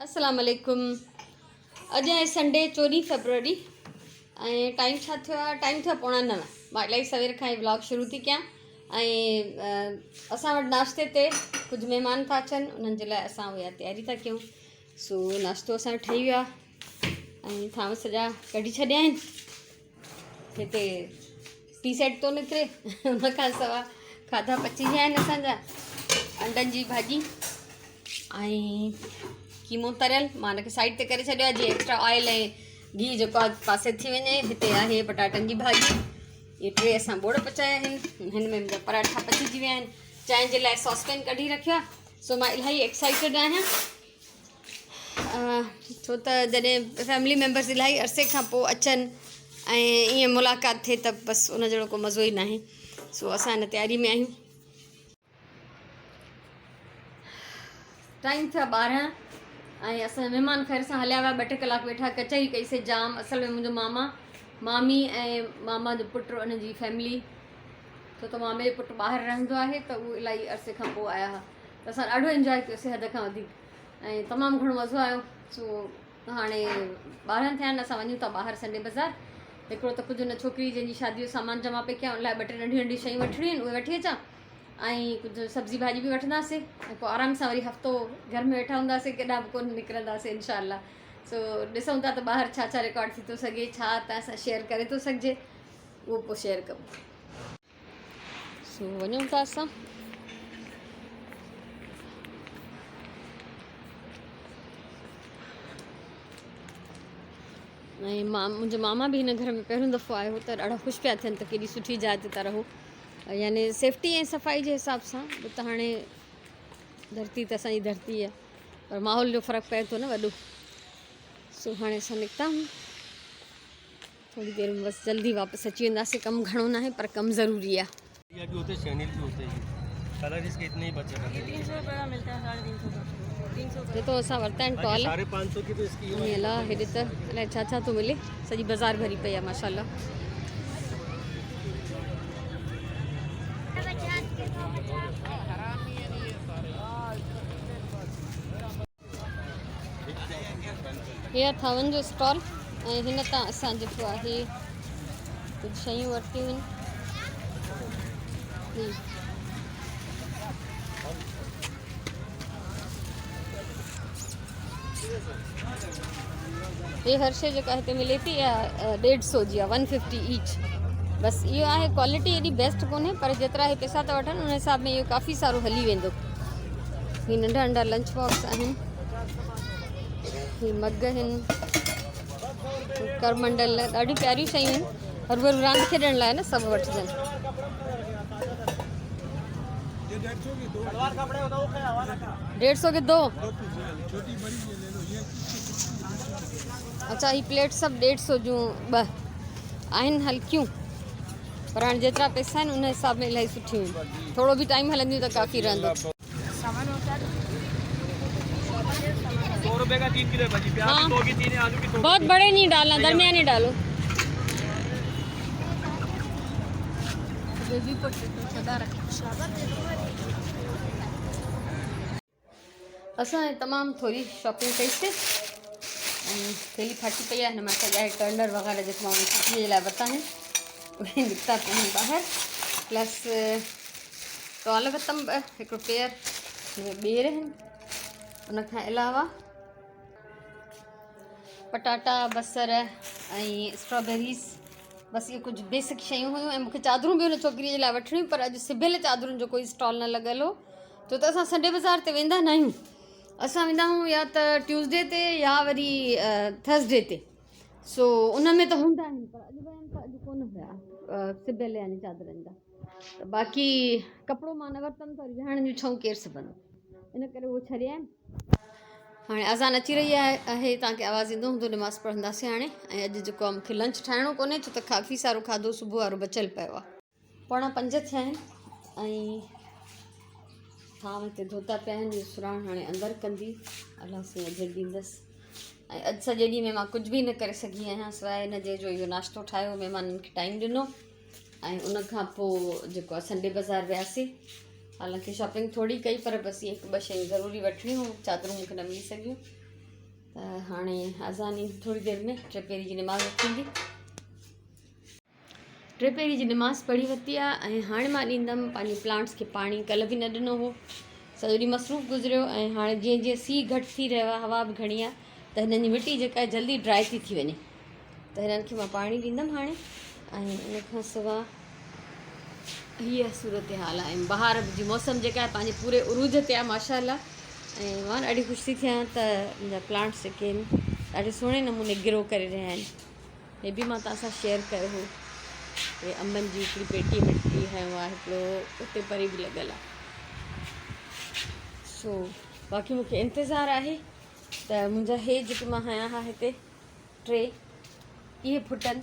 السلام عليڪم اڄ آهي سنڊي 14 فيبروري ۽ ٽائيم ڇا ٿيو آهي ٽائيم ٿيو 8:45 مان الاهي سوير کان هي ولاگ شروع ٿي ڪيان ۽ اسان وٽ ناشتي تي ڪجهه مهمان ٿا اچن انهن جي لاء اسان اها تياري ٿا ڪيون سو ناشتو اسان جو ٺهي ويو آهي ۽ ٿانو سڄا ڪڍي ڇڏيا آهن هتي ٽي سيٽ ٿو نڪري ان کان سوا کاڌا پچي ويا آهن اسانجا انڊن جي ڀاڄي ۽ قيمو تريل مان هن کي سائيڊ تي ڪري ڇڏيو آهي جيئن ايڪسٽرا آئل ۽ گيهه جيڪو آهي پاسي ٿي وڃي هتي آهي پٽاٽن جي ڀاڄي اهي ٽي اسان ٻوڙ پچايا آهن هن ۾ منهنجا پراٺا پچجي ويا آهن چانهه جي لاء ساس پين ڪڍي رکيو آهي سو مان الاهي ايڪسائيٽيڊ آهيان ڇو ته جڏهن فيملي ميمبرس الاهي عرصي کان پوء اچن ۽ ائين ملاقات ٿئي ته بس ان جهڙو ڪو مزو ئي ناهي سو اسان هن تياري ۾ آهيون. ٽائيم ٿيا 12 ۽ اسان جا مهمان خير سان هليا ويا ٻه ٽي ڪلاڪ ويٺا ڪچهري ڪئي سي جام اصل ۾ منهنجو ماما مامي ۽ ماما جو پٽ ان جي فيملي ڇو ته مامي جو پٽ ٻاهر رهندو آهي ته اهو الاهي عرصي کان پوء آيا هئا ته اسان ڏاڍو انجواء ڪيوسي حد کان وڌيڪ ۽ تمام گهڻو مزو آيو سو هاڻي 12 ٿيا آهن اسان وڃون ٿا ٻاهر سنڊي بازار هڪڙو ته ڪجهه هن ڇوڪري جنهن جي شادي جو سامان جمع پئي ڪيان ان لاء ٻه ٽي ننڍيون ننڍيون شيون وٺڻيون آهن اهي وٺي اچان ۽ ڪجهه سبزي ڀاڄي به وٺنداسي ۽ پوء آرام سان وري هفتو گهر ۾ ويٺا هونداسي ڪيڏانهن به ڪونه نڪرنداسي انشاء الله سو ڏسون ٿا ته ٻاهر ڇا ڇا رڪارڊ ٿي ٿو سگهي ڇا توهان سان شيئر ڪري ٿو سگهجي اهو پوء شيئر ڪبو سو وڃون ٿا اسان ۽ مان منهنجو ماما به هن گهر ۾ پهريون دفعو آيو هو ته ڏاڍا خوش پيا ٿين ته ڪيڏي سٺي جاء تي ٿا رهو يعني سيفٽي ۽ صفائي جي حساب سان به ته هاڻي ڌرتي ته اسانجي ڌرتي آهي پر ماحول جو فرق پئي ٿو نه وڏو سو هاڻي اسان نڪتا آهيون ٿوري دير ۾ بس جلدي واپس اچي وينداسين ڪم گهڻو ناهي پر ڪم ضروري آ. یہ بھی ہوتے شینل بھی ہوتے ہیں کلر اس کے اتنے ہی بچے ہیں 300 روپے کا ملتا ہے 350 کا 300 جتو اسان ورتا آهن ٽوال 550 کی تو اس کی ۽ الا هيڏي ته الائي ڇا ڇا ٿو ملي سڄي بازار ڀري پئي آ ماشاءالله. هي آهي ٿانون جو اسٽال ۽ هن تان اسان جيڪو آهي ڪجهه شيون ورتيون آهن. هي هر شيء جيڪا هتي ملي ٿي اها 150 جي آهي 150 ايچ بس اهو آهي ڪوالٽي ايڏي بيسٽ ڪونهي پر جيترا هي پئسا ٿا وٺن ان حساب ۾ اهو ڪافي سارو هلي ويندو. هي ننڍا ننڍا لنچ باڪس آهن هي مگ آهن ڪرمنڊل ڏاڍيون پياريون شيون آهن هربر راند کيڏڻ لاء نه سڀ وٺجن. 150 ڪي دو اچھا هي پليٽ سڀ 150 جون ٻه آهن هلڪيون پر هاڻي جيترا پئسا آهن ان حساب ۾ الاهي سٺيون آهن ٿورو به ٽائيم هلنديون ته ڪافي رهندو. हाँ बहुत बड़े नहीं डालना दरमियाने डालो बेबी पोटैटो छदा रख اسان تمام ٿوري شاپنگ ڪئي سي ۽ ٿيلهي ڦاٽي پئي آهي هن مان سڄا ٽرنر وغيره جيڪي مان ڇٽيء جي لاء ورتا آهن اهي نڪتا پيا آهن ٻاهر پلس ٽوال ورتم ٻه هڪڙو پيئر ٻير آهن ان کان علاوه پٽاٽا بصر ۽ اسٽرابيريز بس اهي ڪجهه بيسڪ شيون هيون ۽ مونکي چادرون به هن ڇوڪريء جي لاء وٺڻيون پر اڄ سبيل چادرن جو ڪوئي اسٽال نه لڳل هو ڇو ته اسان سنڊي بازار تي ويندا نه آهيون اسان ويندا آهيون يا ته ٽيوزڊي تي يا وري ٿرسڊي تي سو ان ۾ ته هوندا آهن پر اڄ ويم ته اڄ ڪونه هيا سبيل يعني چادرن جا ته باقي ڪپڙو مان نه ورتم ته وري ويهاڻن جون ڇئون ڪير سبندو ان ڪري اهو ڇڏي آيم هاڻي اذان اچي رهي آهي توهان کي آواز ايندو هوندو نماز پڙهنداسين هاڻي ۽ اڄ جيڪو آهي مونکي لنچ ٺاهڻو ڪونهي ڇو ته ڪافي سارو کاڌو صبح وارو بچيل پيو آهي 4:45 ٿيا آهن ۽ ٿانو هتي ڌوتا پيا آهن اهو سراڻ هاڻي اندر ڪندي الله سائين اجر ڏيندس ۽ اڄ سڄي ڏينهن ۾ مان ڪجهه به نه ڪري سگهي آهيان سواء ان جي جو اهو ناشتو ٺاهيو مهمانن کي ٽائيم ڏنو ۽ ان کان پوء جيڪو آهي سنڊي بازار وياسي حالانڪه شاپنگ ٿوري ڪئي پر بس هڪ ٻه شيون ضروري وٺڻيون هيون چادرون مونکي نه ملي سگهيون. ته هاڻي اذان ايندي ٿوري دير ۾ ٽپهري جي نماز ٿيندي. ٽپهري جي نماز پڙهي ورتي آهي ۽ هاڻي مان ڏيندم پنهنجي پلانٽس کي پاڻي ڪلهه به نه ڏنو هو سڄو ڏينهن مصروف گذريو ۽ هاڻي جيئن جيئن سيء گهٽ ٿي رهيو آهي هوا به گهڻي آهي ته هنن جي مٽي جيڪا آهي جلدي ڊرائي ٿي ٿي وڃي ته هنن کي مان پاڻي ڏيندم هاڻي ۽ ان کان سوا هيء صورت حال آهي ۽ بهار جي موسم جيڪا آهي پنهنجي پوري عروج تي آهي ماشاء الله ۽ مان ڏاڍي خوش ٿي ٿيان ته منهنجا پلانٽس جيڪي آهن ڏاڍي سهڻي نموني گرو ڪري رهيا آهن هي به مان توهان سان شيئر ڪيو هو. هي انبن جي هڪڙي پيٽي ۾ ٽي هنيو آهي هڪڙو اتي پري به لڳل آهي. سو باقي مون کي انتظار آهي ته منهنجا هي جيڪي مان هنيا ها هتي ٽي اهي ڦٽن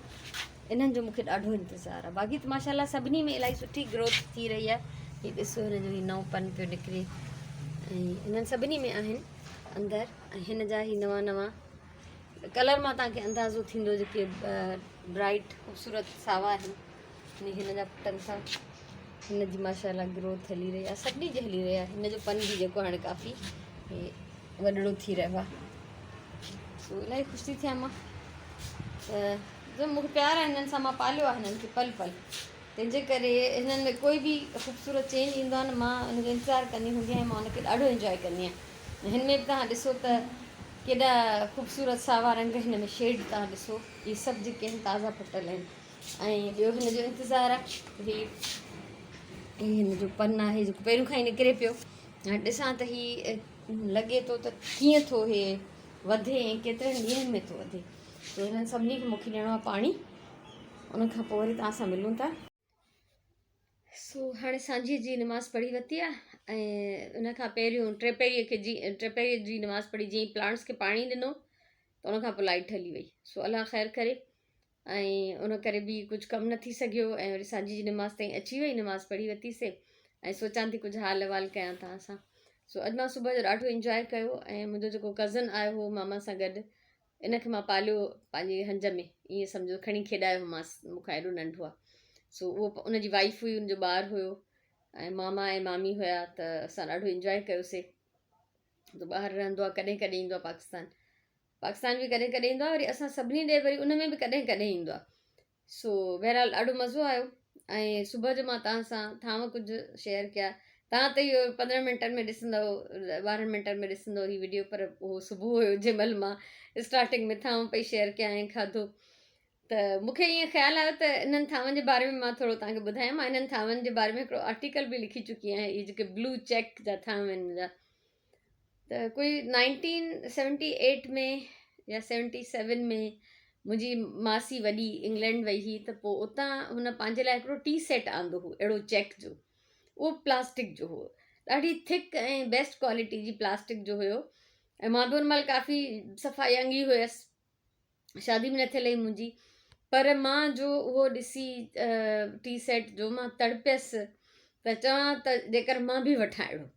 انهن جو مون کي ڏاڍو انتظار آهي. باقي ته ماشاء الله سڀني ۾ الاهي سٺي گروٿ ٿي رهي آهي. هي ڏسو هن جو هي نئون پن پيو نڪري ۽ انهن سڀني ۾ آهن اندر ۽ هن جا هي نوان نوان ڪلر مان توهان کي اندازو ٿيندو جيڪي برائيٽ خوبصورت ساوا آهن هن جا پٽن سان هن جي ماشاء الله گروٿ هلي رهي آهي سڀني جي هلي رهي آهي هن جو پن به جيڪو هاڻي ڪافي وڏڙو ٿي رهيو آهي سو الاهي خوش ٿي ٿيان مان ته مونکي پيار آهي هنن سان مان پاليو آهي هنن کي پل پل تنهنجي ڪري هنن ۾ ڪوئي به خوبصورت چينج ايندو آهي نه مان ان جو انتظار ڪندي هوندي آهيان مان ان کي ڏاڍو انجوائي ڪندي آهيان هن ۾ به توهان ڏسو ته ڪيڏا خوبصورت ساوا رنگ هن ۾ شيڊ توهان ڏسو اهي سڀ جيڪي آهن تازا ڦٽل آهن ۽ ٻيو هن جو انتظار آهي هي هي هن جو پن آهي جيڪو پهريون کان ئي نڪري پيو هاڻي ڏسان ته هي لڳي ٿو ته ڪيئن ٿو هي وڌي ۽ ڪيترن ڏينهن ۾ ٿو وڌي سو هنن سڀني کي مونکي ڏيڻو آهي پاڻي ان کان پوء وري توهان سان ملون ٿا. سو هاڻي سانجهيء جي نماز پڙهي ورتي آهي ۽ ان کان پهريون ٽيپهريء کي جي ٽيپهريء جي نماز پڙهي جيئن پلانٽس کي پاڻي ڏنو ته ان کان پوء لائٽ هلي وئي سو الله خير ڪري ۽ ان ڪري به ڪجهه ڪم نه ٿي سگهيو ۽ وري سانجهي جي نماز تائين اچي وئي نماز پڙهي ورتيسي ۽ سوچان ٿي ڪجهه حال احوال ڪيان توهان سان سو اڄ مان صبح جو ڏاڍو انجواء ڪيو ۽ منهنجو جيڪو ڪزن آيو هو ماما سان گڏ ان کي مان پاليو پنهنجي هنج ۾ ائين سمجهو کڻي کيڏايو هومانس مون کان ايڏو ننڍو آهي سو اهو ان جي وائيف هئي ان جو ٻار هيو ۽ ماما ۽ مامي هيا ته اسان ڏاڍو انجواء ڪيوسي ته ٻاهر رهندو آهي ڪڏهن ڪڏهن ايندو آهي پاڪستان پاڪستان به ڪڏهن ڪڏهن ايندو آهي وري اسان سڀني ڏي وري ان ۾ به ڪڏهن ڪڏهن ايندو آهي سو بهرحال ڏاڍو مزو آيو ۽ صبح جو مان توهان سان ٿانو ڪجهه شيئر ڪيا توهان ته اهو 15 منٽن ۾ ڏسندو 12 منٽن ۾ ڏسندو هي وڊيو پر اهو صبح هيو جنهن مهل مان اسٽارٽنگ ۾ ٿانو پئي شيئر ڪيا ۽ کاڌو ته مون کي ائين خيال آيو ته انهن ٿانون جي باري ۾ مان ٿورو توهان کي ٻڌايان مان انهن ٿانون جي باري ۾ هڪڙو آرٽيڪل به لکي چڪي آهيان اهي جيڪي بلو چيڪ جا ٿانو آهن منهنجا ته ڪوئي 1978 ۾ يا 77 ۾ منهنجي ماسي وڏي انگلينڊ وئي هئي ته پوء اتان هن پنهنجي لاء هڪڙو ٽي سيٽ آندو هو اهڙو چيڪ جو اهو پلاسٽڪ جو هو ڏاڍي ٿڪ ۽ بيسٽ ڪوالٽي جي پلاسٽڪ جو هيو ۽ مان به ان مهل ڪافي صفا ينگ ئي هيس شادي به نه ٿيل هئي منهنجي پر مان جو اهو ڏسي ٽي سيٽ جو مان تڙپيس ته چوان ته جيڪر مان به وٺان اهڙو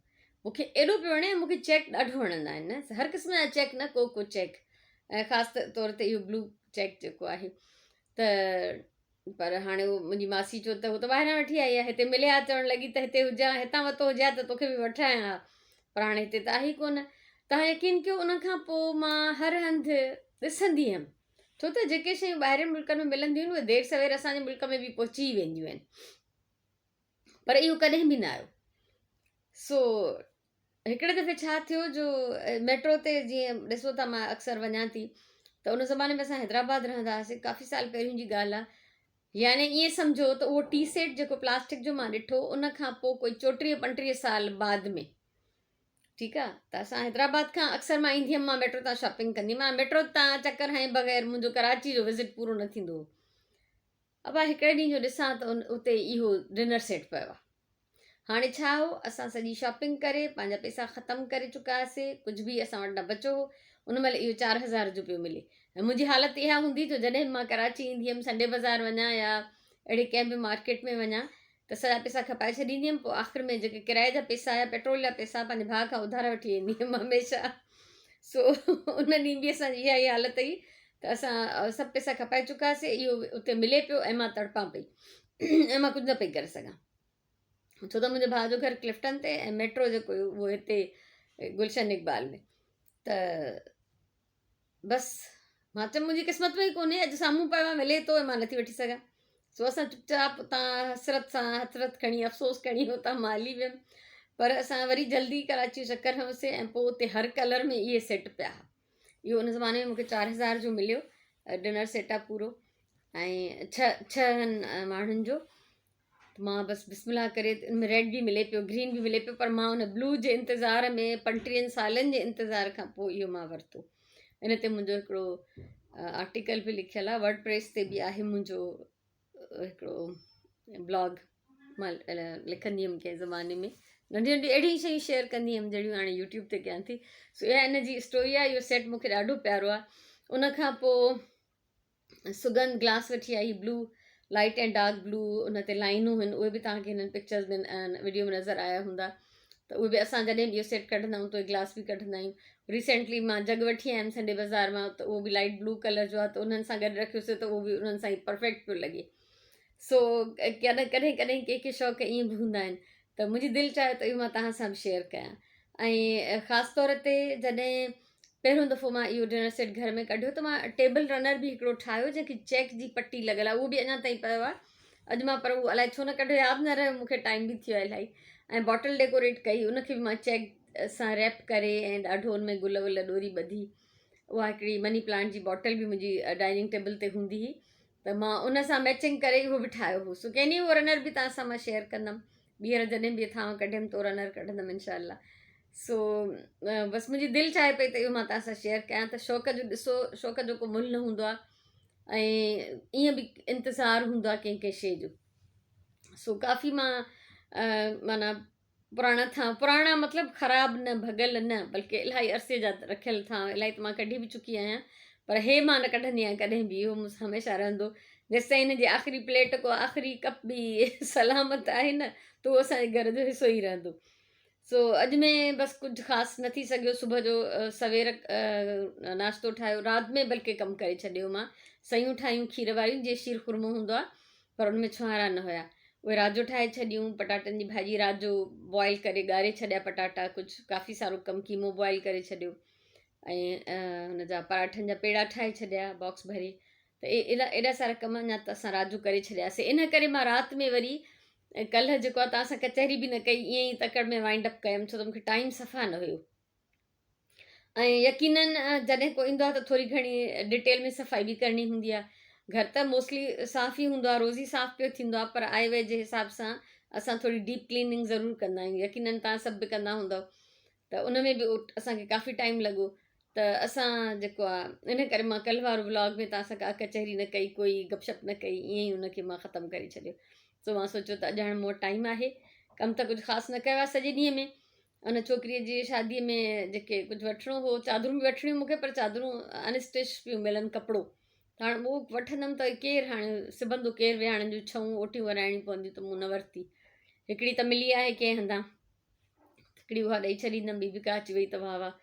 مونکي ايڏو پيو وڻي مونکي چيڪ ڏاڍو وڻندا آهن نه هر قسم جا چيڪ نه ڪو ڪو چيڪ ۽ خاص طور تي اهو بلو چيڪ جيڪو آهي ته پر هاڻي هو منهنجي ماسي چيو ته هو ته ٻاهران وٺي آئي آهي هتي ملي ها چوڻ لڳي ته هتي هجان هتان ورتو هجي ها ته توکي به وٺرايان ها پر هاڻي هتي ته آهي ئي ڪونه توهان يقين ڪيو ان کان پوء مان هر هنڌ ڏسندي هيم ڇو ته جيڪي شيون ٻاهرين ملڪن ۾ ملنديون آهن اهي دير سوير اسان جي ملڪ ۾ به پهچي ئي وينديون آهن پر اهو ڪڏهن به نه آيو سو هڪڙي دفعي ڇا ٿيو جو ميٽرو تي جيئن ڏسو ٿا مان اڪثر وڃان ٿي ته ان زماني ۾ اسان حيدرآباد رهندا هئاسين ڪافي سال پهريون جي ڳالهه آهي يعني ائين سمجهو ته اهو ٽي سيٽ جيڪو پلاسٽڪ جو مان ڏٺو ان کان پوء ڪوئي 24 35 سال بعد ۾ ٺيڪ آ ته اسان حيدرآباد کان اڪثر مان ايندي هيم مان ميٽرو تان شاپنگ ڪندي مان ميٽرو تان چڪر هنئي بغير منهنجو ڪراچي جو وزٽ پورو نه ٿيندو هو ابا هڪڙي ڏينهن جو ڏسان ته اتي اهو ڊنر سيٽ پيو آهي. هاڻي ڇا هو اسان سڄي شاپنگ ڪري پنهنجا پئسا ختم ڪري چڪا هئاسي ڪجهه به اسان وٽ نه بچو هو ان مهل اهو 4000 جو پيو ملي ۽ منهنجي حالت اها هوندي جو جڏهن به مان ڪراچي ايندي هيم سنڊي بازار وڃان يا اهڙي ڪنهن به مارڪيٽ ۾ وڃان ته سڄا پئسا کپائي ڇڏيندي هيم پوء آخر ۾ جيڪي ڪرائي جا پئسا يا پيٽرول جا پئسا پنهنجي ڀاء کان اڌارا وٺي ايندي هيم هميشه سو ان ڏينهن به اسان جي اها ئي حالت هئي ته اسان سڀ پئسا کپائي چڪا هئاسي اهو اتي ملي پيو ۽ مان تڙپان پئي ۽ مان ڪجهه نه پئي ڪري سگهان ڇو ته منهنجي ڀاء جو گهر ڪلفٽن تي ۽ ميٽرو جيڪو هيو اهو هتي گلشن اقبال ۾ ته بس مان چيم منهنجي قسمت ۾ ئي ڪونهي اڄ سامهون پيو آهي ملي ٿو ۽ مان نٿي وٺي سگهان سو اسان چپ چاپ اتان حسرت سان حسرت کڻي افسوس کڻي اتان مان هلي ويم پر اسان وري جلدي ڪراچي چڪر هنيوسي ۽ پوء اتي هر ڪلر ۾ اهي سيٽ پيا اهو ان زماني ۾ مونکي 4000 جو مليو ڊنر سيٽ آ پورو ۽ ڇهن ماڻهن جو ته مان بس بسم الله ڪري ان ۾ ريڊ به ملي پيو گرين به ملي پيو پر مان ان بلو جي انتظار ۾ 35 سالن جي انتظار کان پوء اهو مان ورتو ان تي منهنجو هڪڙو آرٽيڪل به لکيل آهي ورڊ پريس تي به آهي منهنجو هڪڙو بلاگ مان لکندي هيم ڪنهن زماني ۾ ننڍيون ننڍيون اهڙيون شيون شيئر ڪندي هيم جهڙيون هاڻي يوٽيوب تي ڪيان ٿي سو اها ان جي اسٽوري آهي اهو سيٽ مونکي ڏاڍو پيارو آهي ان کان پوء سگند گلاس وٺي آئي بلو لائٽ ۽ ڊارڪ بلو ان تي لائنون هن اهي به توهان کي هنن پڪچرز ۾ وڊيو ۾ نظر آيا هوندا ته اهي به اسان جڏهن به اهو سيٽ ڪڍندا آهيون ته اهي گلاس به ڪڍندا آهيون ريسينٽلي مان جڳ وٺي آيم سنڊي بازار مان ته اهو به لائٽ بلو ڪلر جو آهي ته انهن سان گڏ رکيوسي ته اهو به انهن سان ئي پرفيڪٽ پيو لڳي سو ڪڏهن ڪڏهن ڪڏهن ڪي ڪي شوق ائين به هوندا آهن ته منهنجي دل چاهيو ته اهو مان توهان سان به شيئر ڪيان ۽ خاص طور تي جڏهن پهريون دفعو مان اهو ڊنر سيٽ گهر ۾ ڪڍيو ته مان ٽيبل رنر به هڪڙو ٺاهيو جنهن کي چيڪ جي پٽي لڳل آهي اهو به اڃا تائين پيو آهي اڄ مان پر اهو الائي ڇو نه ڪڍيو ياد نه رهيو مونکي ٽائيم به ٿيو آهي الاهي ۽ باٽل ڊيڪوريٽ ڪئي ان کي به مان چيڪ سان ريپ ڪري ۽ ڏاڍو ان ۾ گل ول ڏوري ٻڌي اها هڪڙي مني پلانٽ جي باٽل به منهنجي ڊائننگ ٽيبل تي هوندي هئي ته مان ان سان ميچنگ ڪري اهو به ٺاهيو هو سو ڪنهن ڏينهن اهو رنر به توهان سان مان شيئر ڪندم ٻيهر جڏهن به ٿانو ڪڍيم ته رنر ڪڍندم انشاء الله سو بس منهنجي دل چاهي پئي ته اهو مان توهان سان شيئر ڪيان ته شوق جو ڏسو شوق جو ڪو ملهه نه هوندو آهي ۽ ائين به انتظار هوندو آهي ڪنهن ڪنهن شيء جو سو ڪافي مان معنيٰ پراڻا ٿانو پراڻا مطلب خراب نه ڀڳل نه بلڪه الاهي عرصي جا رکيل ٿانو الاهي ته مان ڪڍي به چڪي آهيان پر هي مان نه ڪڍندي آهيان ڪڏهن به اهو مون سان هميشه رهندو جيستائين هن جي آخري پليٽ ڪو آخري ڪپ به سلامت آهي نه ته اهو اسان جي گهر جو حصو ئي رهندو سو اڄ ۾ بس ڪجهه خاص نه ٿي سگهيو صبح جو سوير ناشتو ٺاهيو رات ۾ بلڪه ڪم ڪري ڇڏيو مان سيون ٺاهيون کير واريون جيئن شير خورمو هوندو آهي پر ان ۾ ڇهارا نه هيا اهي رات جو ٺاهي ڇڏيون پٽاٽن جي ڀاڄي رات جو بوائل ڪري ڳاري ڇڏيا پٽاٽا ڪجهه ڪافي سارو ڪم قيمو بوائل ڪري ڇڏيو ۽ هن جا پراٺن جا پيڙا ٺاهي ڇڏيا باڪس ڀري ته ايڏا ايڏا سارا ڪم اڃا ته اسان رات جو ڪري ڇڏياسي ان ڪري مان رات ۾ وري ڪلهه جيڪو آهي توهان سان ڪچهري به نه ڪئي ائين ئي تڪڙ ۾ وائنڊ اپ ڪيم ڇو ته مونکي ٽائيم صفا نه هيو ۽ يقينن جڏهن ڪو ايندو آهي ته ٿوري گهڻي ڊيٽيل ۾ صفائي به ڪرڻي هوندي آهي گهر ته موسٽلي صاف ئي هوندو آهي روز ئي صاف پيو ٿيندو آهي پر آئي وئي جي حساب سان اسان ٿوري ڊيپ ڪليننگ ضرور ڪندا آهيون يقينن توهان سڀ به ڪندا هوندو ته ان ۾ به اسان کي ڪافي ٽائيم لڳو ته اسان جيڪو آ ان ڪري مان ڪلهه وارو ولاگ ۾ توهان سان ڪا ڪچهري نه ڪئي ڪوئي گپ شپ نه ڪئي ائين ئي ان کي مان ختم ڪري ڇڏيو سو مان سوچيو ته اڄ هاڻي مون وٽ ٽائيم آهي ڪم ته ڪجهه خاص نه ڪيو آهي سڄي ڏينهن ۾ ان ڇوڪريء جي شاديء ۾ جيڪي ڪجهه وٺڻو هو چادرون به وٺڻيون مون کي پر چادرون انسٽچ پيون ملن ڪپڙو ته هاڻي اهو وٺندم ته ڪير هاڻي سبندو ڪير ويهاڻن جون ڇئون اوٽيون ورائڻيون پونديون ته مون نه ورتي هڪڙي ته ملي آهي ڪنهن هنڌان هڪڙي اها ڏئي ڇڏيندم ٻي به ڪا اچي وئي ته واهه واهه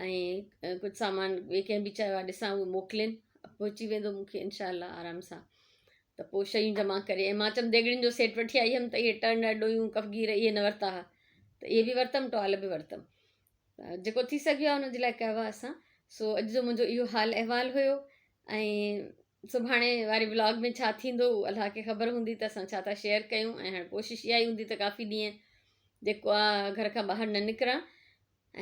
۽ ڪجهه سامان ٻئي ڪنهن به چيو آهي ڏسان اهو موڪلين پهچي ويندو مون کي انشاء الله آرام سان ته پوء شيون جمع ڪري ۽ مان چيم ديڳڙين جو سيٽ وٺي آئي هيم ته اهي ٽرنر ڏويون ڪفگير اهي نه ورتا ها ته اهي به ورتم ٽوال به ورتم جيڪو ٿي سگهيو آهي ان جي لاء ڪيو آهي اسان سو اڄ جو منهنجو اهو حال احوال هيو ۽ سڀاڻي واري ولاگ ۾ ڇا ٿيندو اهو الله کي خبر هوندي ته اسان ڇا ٿا شيئر ڪيون ۽ هاڻي ڪوشش اها ئي هوندي ته ڪافي ڏينهن جيڪو آ گهر کان ٻاهر نه نڪران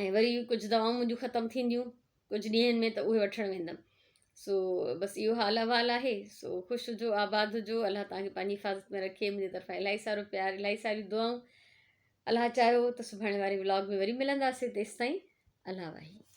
۽ وري ڪجهه دوائون منهنجون ختم ٿينديون ڪجهه ڏينهن ۾ ته اهي وٺڻ ويندم سو بس اهو حال احوال آهي سو خوش هجو آباد هجو الله توهان کي پنهنجي حفاظت ۾ رکي منهنجي طرفان الاهي سارو پيار الاهي ساريون دعائون الله چاهيو ته سڀاڻي واري ولاگ ۾ وري ملنداسين تيستائين الله واهي.